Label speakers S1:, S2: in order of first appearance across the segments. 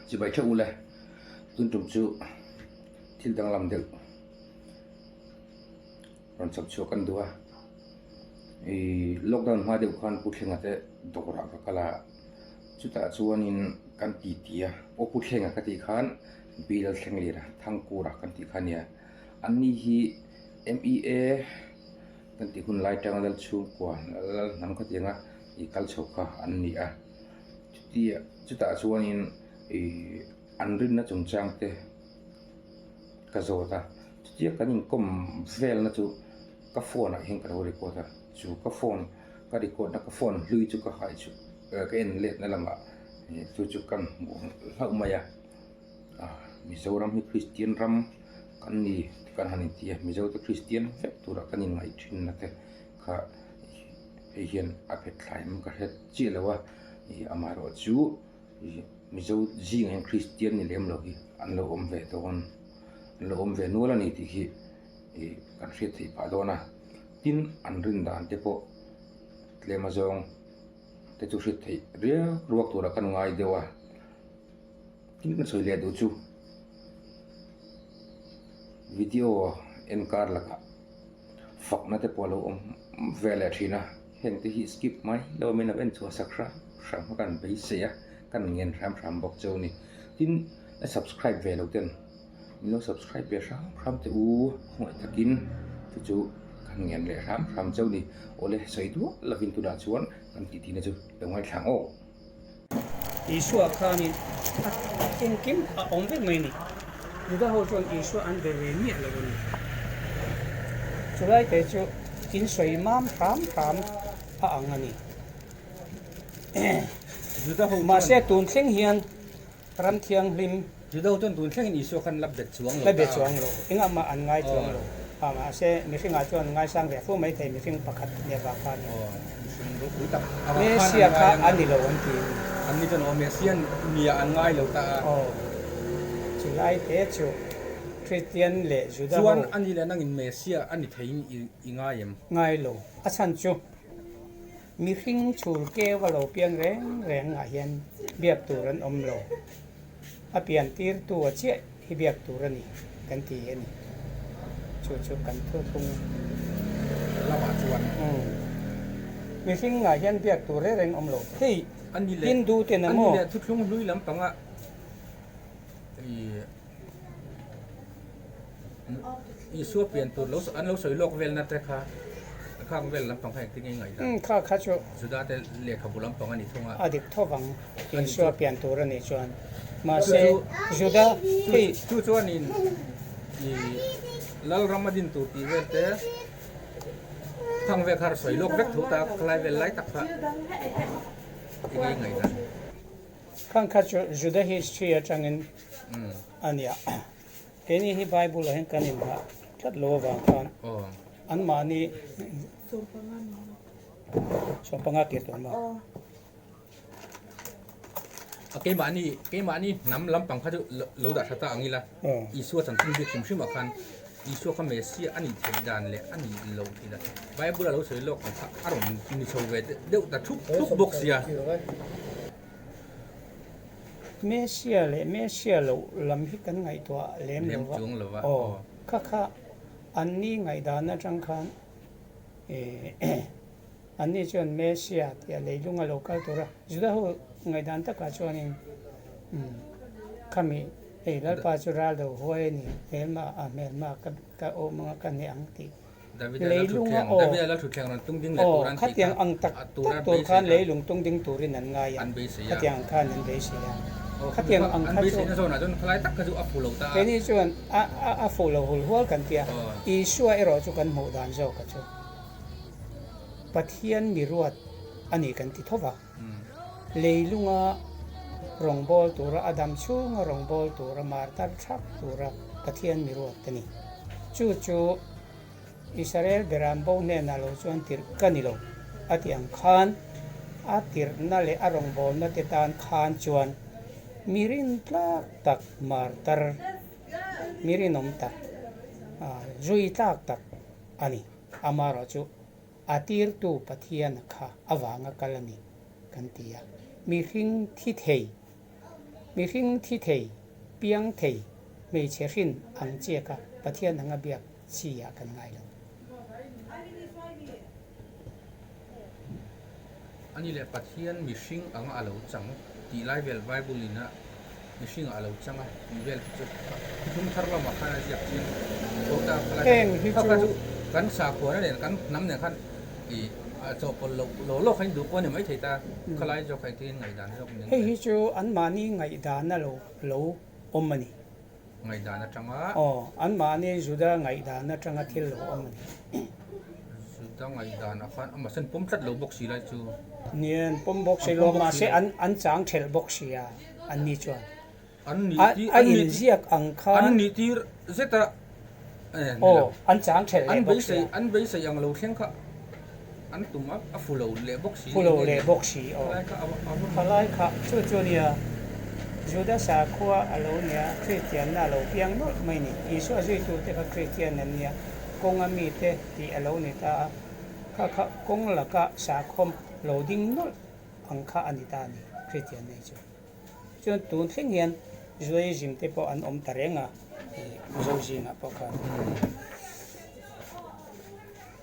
S1: Chibai theuh ule, tun tum chu thil danglam deuh rawn chhawp chhuak kan duh a, ih lockdown hma deuh khan Pu Thlenga te dawrah ka kal a, chutah chuanin kan ti ti a, aw Pu Thlenga ka tih khan Bill thleng lir a, Thangkura kan tih kha a nia, anni hi MEA kan tih hun lai tanga lal chhungkua lal hnam khatianga ih kal chho kha an ni a. Chutia chutah chuanin ih an rinna chungchang te ka zawt a, chutia kan inkawm velna chu ka phone ah hian ka lo record a, chu ka phone ka record na ka phone hlui chu ka hai chu ka en letna lamah chu chu kan hmuh hlauh mai a, ah Mizoram hi Kristian ram kan ni kan han inti a, Mizo te Kristian vek turah kan inngaih thin na te kha. Hei hian a phet thlai em ka hre chiah lo a, ih amaherawh chu ih Mizo zingah hian Kristian ni lem lo hi an lo awm ve dawn an lo awm ve nual a ni tih hi ih kan hriat theih phah dawn a, tin an rin dan te pawh tlem azawng te chu hriat theih riau ruak turah kan ngai deuh a, tin ka sawi leh duh chu video en kar lakah. Fakna te pawh a lo awm ve leh thin a, heng te hi skip mai lo min lo en chhuah sak hram hram kha kan beisei a, kan ngen hram hram bawk cheu a ni. Tin, a subscribe ve lo ten min lo subscribe ve hram hram teh u, khawngaih takin chu chu kan ngen leh hram hram cheu a ni. Awle sawi duah lovin tunah chuan kan tihtina chu lo ngaithla ang aw.
S2: Isua khanin a engkim a awm vek mai a ni. Juda ho chuan Isua an be ve miah lo a ni. Chulai te chu in sawi mam hram hram a ang a ni. Mahse tun thleng hian Ram thianghlim.
S1: Juda ho chuan tun thlengin Isua khan la bet chuang lo
S2: ta. La bet chuang lo. Engah mah an ngai chuang lo. A mahse mihringah chuan an ngaisang ve fo mai thei mihring pakhat nia vang kha a ni.
S1: Aw, mihring ropui tak avang khan an ngai
S2: Mesia kha a ni lo an ti a ni.
S1: An ni chuan aw Mesia nia an ngai lo ta a.
S2: Aw, chulai te chu Kristian leh Juda ho.
S1: Chuan a ni leh nangin Mesia a ni theiin i ngai em?
S2: Ngai lo. A chhan chu. Mihring chhul keu a lo piang reng reng ah hian biak tur an awm lo. A pian tirtu a chiah hi biak tur a ni kan ti a ni. Chu chu kan thuthlung
S1: lamah chuan.
S2: Umm. Mihring ah hian biak tur reng reng awm lo. Hei Hindu ten
S1: a maw? Ani leh thuthlung hlui lampanga ih Isua pian tur lo an lo sawi lawk velna te kha khang vel lampang kha engtin nge i ngaih dan?
S2: Kha kha chu
S1: Juda te lehkhabu lampang a ni thung a.
S2: A dik tho vang Isua pian tur a nih chuan. Mahse Juda hei
S1: Chu chuanin i Lalram a din tur tih vel te khang vel kha a sawi lawk vek tho ta khalai vel lai tak kha eng nge i ngaih dan?
S2: Khang kha chu Juda history atangin a nia. Keini hi Bible ah hian kan inhah tlat lo avang khan anmahni sawmpanga tir tawh maw?
S1: A keimahni keimahni hnam lampang kha chu lo dah tha ta ang ila Isua chanchin bik hrim hrim ah khan Isua kha Messiah a nih theih dan leh a nih loh theih dan Bible a lo sawi lawk ang kha a rawn ni chho ve deuh ta thup thup bawk sia.
S2: Messia leh Messia loh lam hi kan ngaihtuah lem lo va, aw kha kha anni ngaihdan atang khan anni chuan Messia tia leilung a lo kal tur a, Juda ho ngaihdan takah chuanin khami hei Lalpa chu ral do huai a ni, hmelma a hmelma ka awm anga ka hneh ang tih. Leilunga aw aw khatiang ang tak tak tur khan leilung tung ding turin an ngai a, khatiang ang khan an beisei a, khatiang ang kha chu keini chuan a a fuh lo hul hual kan ti a, Isua erawh chu kan hmuh dan zawk a chu Pathian mi ruat a ni kan ti tho va, leilunga rawngbâwl tura a dam chhunga rawngbâwl tura martar thap tura Pathian mi ruat a ni. Chu chu. Israel beram bo hnenah lo chuan tirh ka ni lo, a ti ang khan a tirhna leh a rawngbawlna te tan khan chuan mi rintlak tak martar, mi rinawm tak, zui tlak tak a ni. Amaherawhchu a tirtu Pathiana kha avanga kal a ni kan ti a, mihring thi thei. Mihring thi thei, piang thei, hmeichhe hrin ang chiaka Pathian anga biak chi ah kan ngai lo.
S1: Ani leh Pathian mihring anga a lo chang tih lai vel Bible in a mihring ah a lo chang a tih vel khi chu thuthlung thar lamah khan a ziak chiang tho ta kha lai
S2: Heng hi
S1: kha kha
S2: chu
S1: chu kan sakhuana nen kan hnam nen khan ih a chawhpawlh loh lo lawk kha in duh pawh a ni maithei ta kha lai zawk kha engtin in ngaihdan zawk nen
S2: Hei hi chu anmahni ngaihdan a lo lo awm a ni.
S1: Ngaihdan atanga.
S2: Aw, anmahni Juda ngaihdan atanga thil lo awm a ni.
S1: Juda ngaihdan ah khan amah sen pawm tlat lo bawk si lai chu.
S2: Nia, an pawm bawk si lo, mahse an an chang thelh bawk si a, anni chuan.
S1: An nih tir,
S2: A inziak ang khan.
S1: An nih tir zet a, eh ni lo.
S2: Aw, an chang thelh leh bawk si a.
S1: An beisei ang lo thleng kha an tum a, a fu lo leh bawk si.
S2: Fu lo leh bawk si, aw. Khalai kha chu chu nia, Juda sakhua a lo nia, Kristianna a lo piang nawlh mai ni. Isua zuitute kha Kristian an nia, kawnga mite tih a lo ni ta a, kha kha kawng laka sakhawm lo ding nawlh ang kha a ni ta a ni, Kristian nei chu. Chuan tun thleng hian Judaism te pawh an awm ta reng a, Mizo zingah pawh khan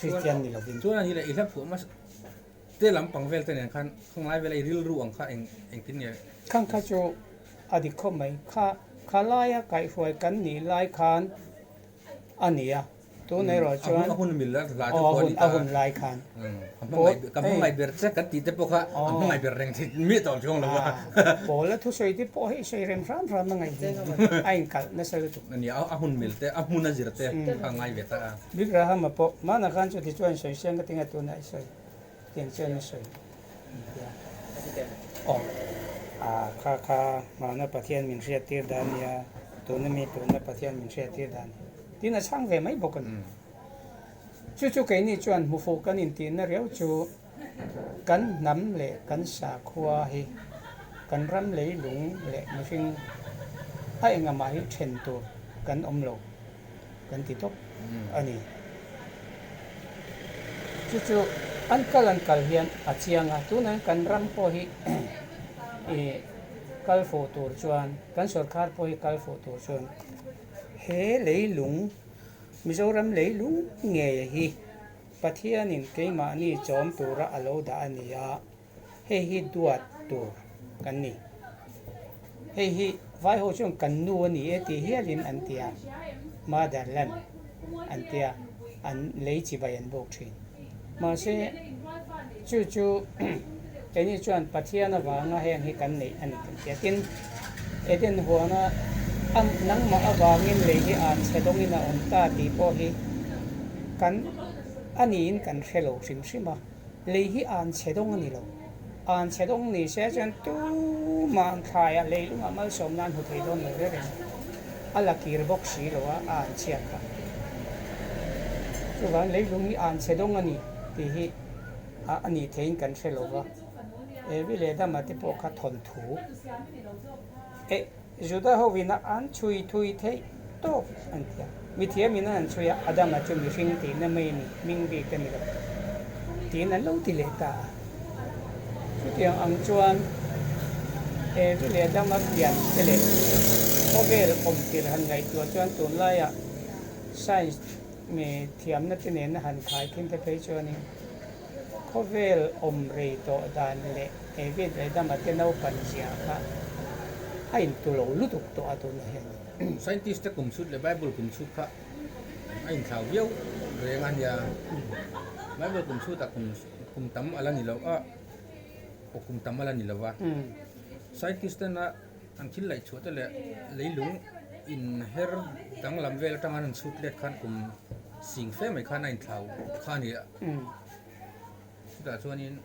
S2: Kristian ni lovin.
S1: Chuan a ni leh i hla phuah hmasa te lampang vel te nen khan khawnglai vela i rilru ang kha eng engtin nge?
S2: Khang kha chu a dik khawp mai. Kha kha laia kaihhruai kan nih lai khan a ni a, tun erawh chuan
S1: A hun mil a hla chu pawh a ni ta.
S2: A hun lai khan.
S1: Ka hmangaih ber che kan tih te pawh kha a hmangaih ber reng thei miah tawh chuang lo a.
S2: Pawl a thusawi te pawh hei sawi rem hram hram a ngaih hi a inkalh nasa lutuk.
S1: A ni a, a hun mil te, a hmun a zir te kha a ngai ve ta a.
S2: Big Graham-a pawh hmanah khan chuti chuan sawi siang ka ti nge tunah i sawi tiang chuan a sawi tia. Aw kha kha hmana Pathian min hriattir dan nia tuna mi tuna Pathian min hriattir dan nia tin a chhang ve mai bawk a ni. Chu chu keini chuan hmufuh kan intihna riau chu kan hnam leh kan sakhua hi kan ram leilung leh mihring a engamah hi then tur kan awm lo kan ti tawp a ni. Chu chu an kal an kal hian a chiang a, tunah hian kan ram pawh hi ih kal fuh tur chuan kan sorkar pawh hi kal fuh tur chuan he leilung Mizoram leilung ngei hi Pathianin keimahni chawm tura a lo dah a ni a, hei hi duat tur kan ni. Hei hi vai ho chuan kan nu a ni e tih hialin an ti a, motherland an ti a, an lei chibai an buk thin. Mahse, chu chu keini chuan Pathian avanga heng hi kan neih a ni kan ti a. Tin, Eden huana nangmah avangin lei hi an chhe dawngin a awm ta tih pawh hi kan a niin kan hre lo hrim hrim a. Lei hi an chhe dawng a ni lo. An chhe dawng ni se chuan tumah an thlai a, lei lungah malsawm nan hmu thei dawn lo reng reng. A la kir bawk si lo a, a an chhiat kha. Chuvang lei lung hi an chhe dawng a ni tih hi a nih theiin kan hre lo va. Evi leh Adama te pawh kha thawnthu eh Juda hovin a an chhui thui theih tawp an ti a. Mithiamin an chhui a, Adama chu mihring tihna mai a ni, hming bik a ni lo tiin an lo ti leh ta a. Chutiang ang chuan Evi leh Adama pian te leh khawvel awm tir han ngaihtuah chuan tunlaiah science mi thiamna te nena han khai khin te phei chuanin Khawvel awm rei tawh dan leh David leh Dama te naupan zia kha a intu lo lutuk tawh a tunah hian.
S1: Scientist te kum chhut leh Bible kum chhut kha a inthlau viau reng a nia. Bible kum chhutah kum kum tam a la ni lo a, aw kum tam a la ni lo va. Scientist tena an thil laih chhuah te leh leilung inher danglam vel atanga an chhut let khan kum sing fe mai khan a inthlau kha a ni a. Chutah chuanin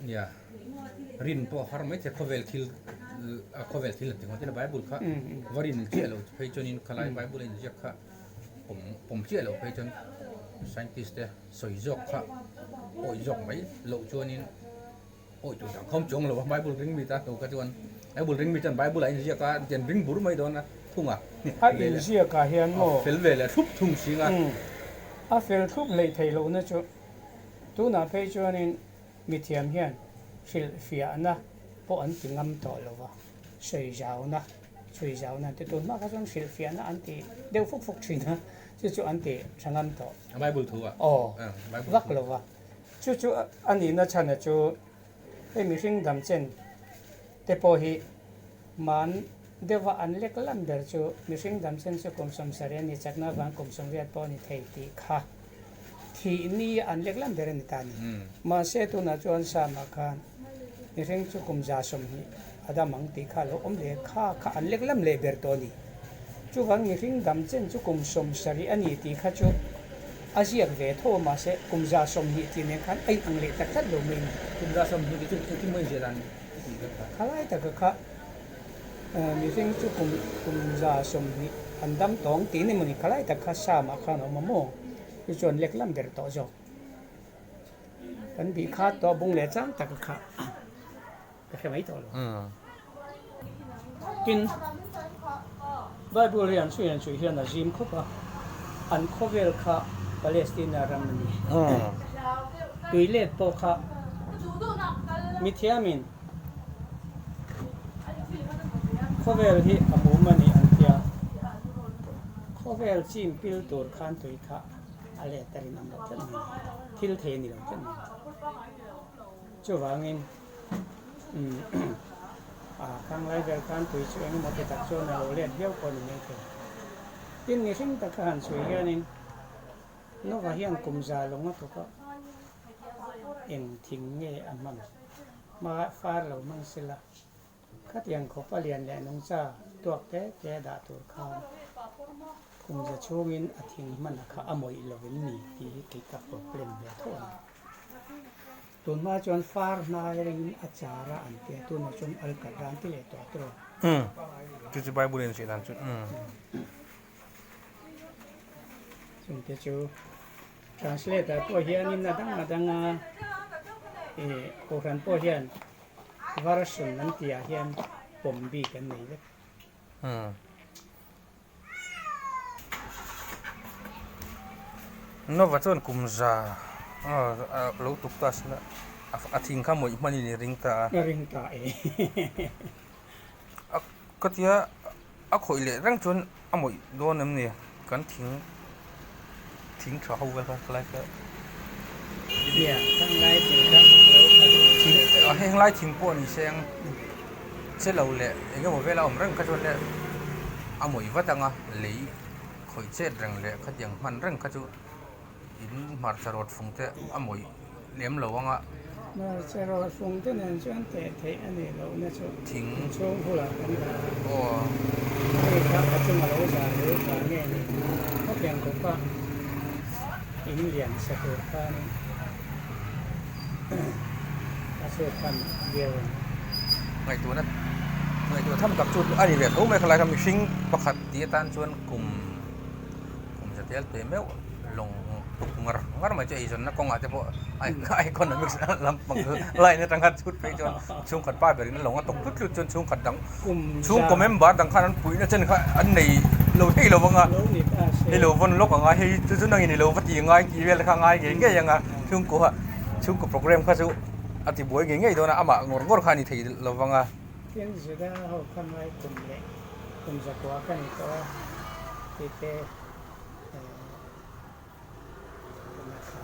S1: nia rin pawh har mai thei khawvel thil a khawvel thil a ti ngawt ila Bible kha va rin chiah lo phei chuanin khalai Bible a inziak kha pawm pawm chiah lo phei chuan scientist te sawi zawk kha awih zawk mai loh chuanin Awi tur dang khawm chuang lo a, Bible ring mi ta tho kha chuan Bible ring mi chuan Bible ah inziak a tian ring bur mai dawn a thung a.
S2: A inziak ah hian maw?
S1: A fel ve leh thlup thung sing a.
S2: A fel thlup hleih theih lohna chu tunah phei chuanin mithiam hian hrilhfiahna pawh an ti ngam tawh lo va. Sawi zauna, chhui zauna an ti. Tun hma kha chuan hrilhfiahna an ti deuh fuk fuk thin a, chu chu an ti tha ngam tawh.
S1: Bible thu ah?
S2: Aw, vak lo va. Chu chu a nihna chhana chu hei mihring dam chen te pawh hi man deuha an lek lam ber chu mihring dam chen chu kum 70 a ni, chakna avang kum 80 pawh a ni thei tih kha thih ni an lek lam ber a ni ta a ni. Mahse tunah chuan Sama khan Mihring chu kum 120 a dam ang tih kha a lo awm leh kha kha an lek lam leh ber tawh a ni. Chuvang mihring dam chen chu kum 70 a ni tih kha chu a ziak ve tho a mahse kum 120 tih nen khan a inang leh ta tlat lo mai a ni.
S1: Kum 120 tih chu engtin maw inziah dan i tih ber kha?
S2: Khalai taka kha mihring chu kum kum 120 an dam tawng tih ni mawni khalai tak kha Sam ah khan a awm a maw? Chu chuan lek lam ber tawh zawk. Kan bih kha tawh bung leh chang tak kha ka hre mai tawh lo. Tin, Bible hi an chhui an chhui hian a zim khawp a, an khawvel kha Palestina ram a ni. Tui let pawh kha mithiamin khawvel hi a mum a ni an tia, khawvel chim pil tur khan tui kha a let a rinawm loh tlat mai a ni, thil thei a ni lo tlat mai a ni. Chuvangin a khanglai vel khan tui chu engemaw ti tak chuan a lo let viau pawh a ni mai thei. Tin, mihring taka han chhui hianin Nova hian kum za lawng a thawk a, eng thing nge a hman? Hma far lo hmang sela. Khatiang khawpa lian leh nungcha tuak te te a dah tur khan kum za chhungin a thing hman a kha a mawih lovin ni tih hi kei ka problem ve tho a ni. Tun hma chuan far hnai rengin a char a an tia, tunah chuan alkatra an ti leh tawh a tiraw?
S1: Umm, chu chu Bible in hrilh dan chu umm.
S2: Chungte chu translate ah pawh hianin a dang a dang a, ih kohhran pawh hian Version an tih ah hian pawm bik an nei vek.
S1: Nova chuan kum za lo tuk ta sela a thing kha mawih hmanin i ring ta a.
S2: A ring ta e.
S1: Ka tia a khawih leh reng chuan a mawih dawn em ni kan thing thing tha ho vel kha khalai kha heng lai thing pawh ni se ang che lo leh eng emaw vela awm reng kha chuan le a mawih vat ang a lei khawih chet reng leh khatiang hman reng kha chu. In hmarcha rawt fung te a mawih lem lo ang a.
S2: Hmarcha rawt fung te nen chuan teh theih a nih loh na chu
S1: Thing.
S2: Inchhung bulah kan dah a.
S1: Aw.
S2: Hei kha a chunga lo zar ru vang nge ni? Khawpiang kawpa in lian sa tur khanin a chhut hman viau a ni.
S1: Ngaihtuahna ngaihtuah tham tak chu a ni ve tho mai khalai kha mihring pakhat tih atan chuan kum Kum za tel pe meuh lawng tuk ngar ngar mai chu eizawnna kawngah te pawh a economics lampang line atanga chhut phei chuan chhungkhat pa berin a lawng a tawk tlut tlut chuan chhungkhat dang chhungkaw member dang khan an puihna chen kha an nei lo thei lo vang a, hei lo vawn lawk ang a, hei chu chu nangin i lo va ti ngai tih vel kha a ngai ngei ngei ang a, chhungkaw chhungkaw program kha chu a ti buai ngei ngei dawn a, amah ngawr ngawr kha a ni thei lo vang a.
S2: Tin Juda ho kha ngai kum leh kum zakua ka ni tawh a tih te tuna kha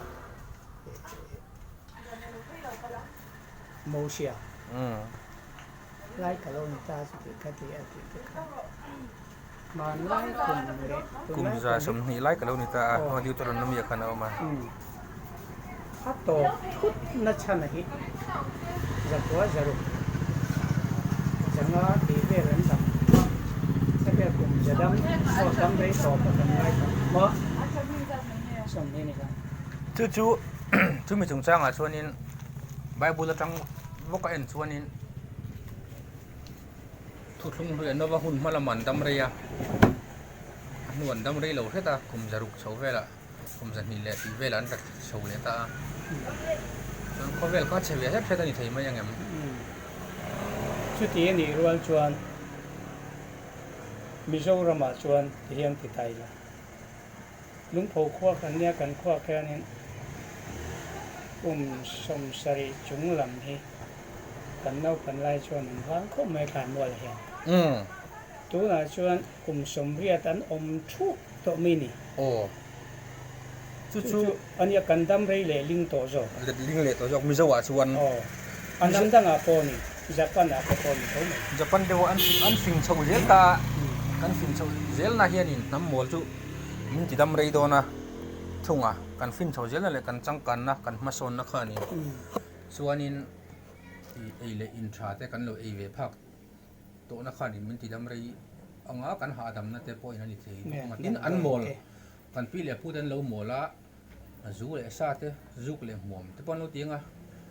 S2: Mosia lai ka lo ni ta chu tih kha ti a tih te kha hmanlai kum leh
S1: kum 120 lai ka lo ni ta a Deuteronomy ah khan a awm a.
S2: A tawp thut na chhan a hi zakua zaruk zanga tih vel an dam khawvel kum zadam aw dam rei tawp a kan ngai tawh maw 20 ni kha.
S1: Chu chu chumi chungchangah chuanin Bible atang bawk a en chuanin thuthlung hlui an nova hun hma lamah an dam rei a, a hnu an dam rei lo hret a kum zaruk chho velah. Kum 200 leh tih velah an rat chho leh ta a, chuan khawvel kha chhe ve hret hret a ni thei mai ang em?
S2: Chuti a nih rual chuan Mizoramah chuan ti hian ti ta ila, Lungpho khua kan nia kan khuah khianin kum 70 chung lam hi Kan naupan lai chuan an vang khawp mai Thlanmualah hian. Tunah chuan kum 80 an awm thup tawh mi ni.
S1: Aw. Chu chu.
S2: A nia kan dam rei leh ling tawh zawk.
S1: Let ling leh tawh zawk Mizo ah chuan.
S2: Aw. A hnam dangah pawh ni, Japan ah te pawh ni tho mai.
S1: Japan deuh an an fing chho zel ta a, kan fing chho zel na hianin hnam mawl chu min ti dam rei dawn a thung a, kan fin chho zel na leh kan changkanna kan hmasawnna khanin chuanin ih ei leh in tha te kan lo ei ve phak tawhna khanin min ti dam rei anga kan hahdamna te pawhin a ni thei bawk ang a, tin an mawl Kan pi leh pu te an lo mawl a, zu leh sa te, zuk leh hmuam te pawh an lo ti ang a,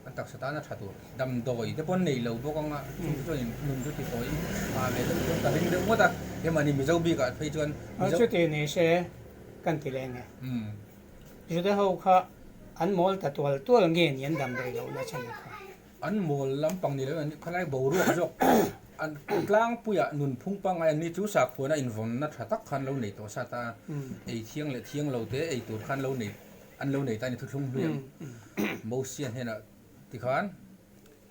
S1: an taksa tan a tha tur damdawi te pawh an nei lo bawk ang a, chung chuan in nun chu ti tawi nghah ve deuh chuan ka ring deuh ngawt a, hemahni Mizo bikah phei chuan
S2: Mizo. Chuti ni se kan ti leng e. Juda ho kha an mawl ta tual tual nge ni an damdawi lohna chhan kha?
S1: An mawl lampang ni lo in khalai boruak zawk an tlangpuiah nunphung pangngai an ni chu sakhuana invawnna tha tak khan lo nei tawh sat a, ei thiang leh thiang lo te ei tur khan lo nei an lo nei ta a ni thuthlung hluiah Mosia hnenah tikhan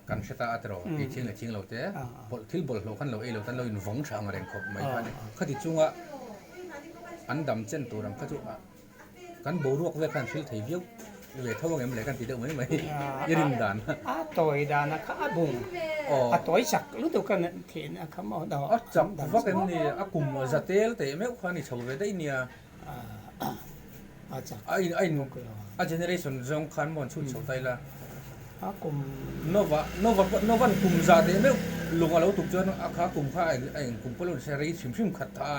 S1: kan hre ta a tiraw ei thiang leh thiang lo te bawlh thil bawlhhlawh khan lo ei lo tan lo invawng tha ang reng khawp mai kha a ni. Khati chunga an dam chen tur ang kha chu a. Kan boruak vel khan hril thei viau ve tho ang em le kan ti deuh mai mai i rin dan.
S2: A tawi dan a kha a bung a tawi chak lutuk a thin a kha maw
S1: A chak vak em ni a kum za tel teh meuh khan i chho ve daih nia.
S2: A chak
S1: a in a in a generation zawng khan maw an chhut chho ta ila.
S2: A kum
S1: Nova Nova pawh Novan kum za teh meuh lung a lo tuk chuan a kha kum kha a eng kum pawh lo ni se rei hrim hrim khat tha a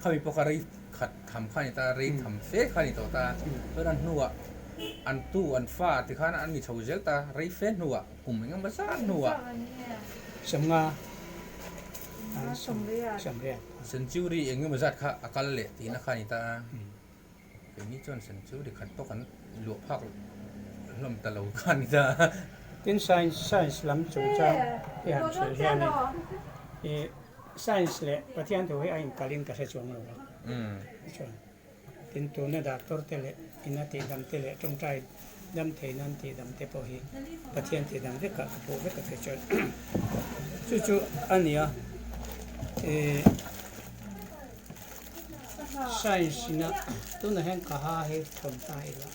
S1: khami pawh kha rei khat tham kha a ni ta, rei tham fe kha a ni tawh ta. Chuan a hnuah an tu an fa ti khan an ni chho zel ta, rei fe hnuah kum eng emaw zat hnuah.
S2: Sawmnga sawmriat.
S1: Century eng emaw zat kha a kal leh tihna kha a ni ta. Keini chuan century khat pawh kan luah phak hlawm ta lo kha a ni ta.
S2: Tin science science lam chungchang i han hrilh hianin i Science leh Pathian thu hi a inkalin ka hre chuang lo a, chuan tin tuna doctor te leh ina tihdam te leh tawngtai dam thei nan tihdam te pawh hi Pathian tihdam vekah ka puh vek a kei chuan chu chu a ni a, ih science ina tunah hian ka ha hi thawn ta ila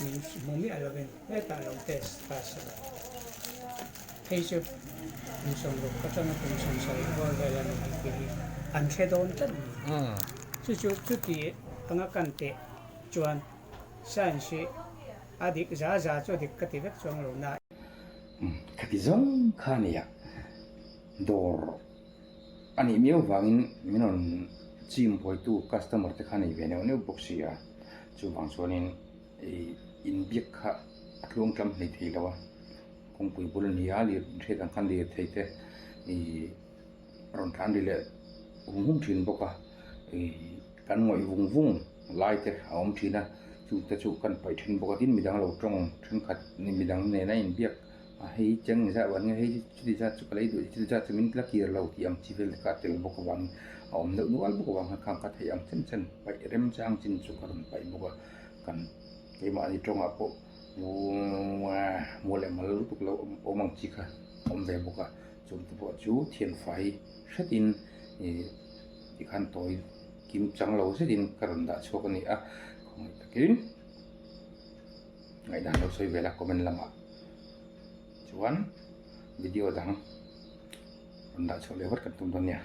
S2: min hmu miah lovin hetah lo test ta sela. Hei chu kum 60 atanga kum 70 rual vel a ni tih hi an hre dawn tlat a ni. Chu chu chuti anga kan teh chuan science hi a dik za za chu a dik ka ti vek chuang lo na.
S1: Khati zawng kha nia dawr a nih miau vangin min rawn chim buaitu customer te kha nei ve neuh neuh bawk si a, chuvang chuanin ih inbiak kha a tluang tlam hlei thei lo a. Kawngpui bul a ni a lir hriat ang khan lir thei te ih rawn tlan ri leh hum hum thin bawk a ih kan ngawih vung vung lai te a awm thin a chung te chu kan paih then bawk a tin midang lo tawng thenkhat midang nena inbiak a hei cheng zah vang nge hei chuti zat chu ka lei duh chuti zat chu min la kir lo tih ang chi vel te kha a tel bawk avangin a awm deuh nual bawk avang khan khang kha theih ang chen chen paih remchang chin chu ka rawn paih bawk a kan keimahni tawngah pawh. Mual leh mal lutuk lo awm ang chi kha a awm ve bawk a chung te pawh chu thianfai hretin ih tikhan tawi kim chang lo zetin ka rawn dah chhuak a ni a khawngaih takin ngaihdan lo sawi vel a comment lamah chuan video dang rawn dah chhuah leh vat kan tum dawn nia.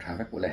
S1: Tha vek ule.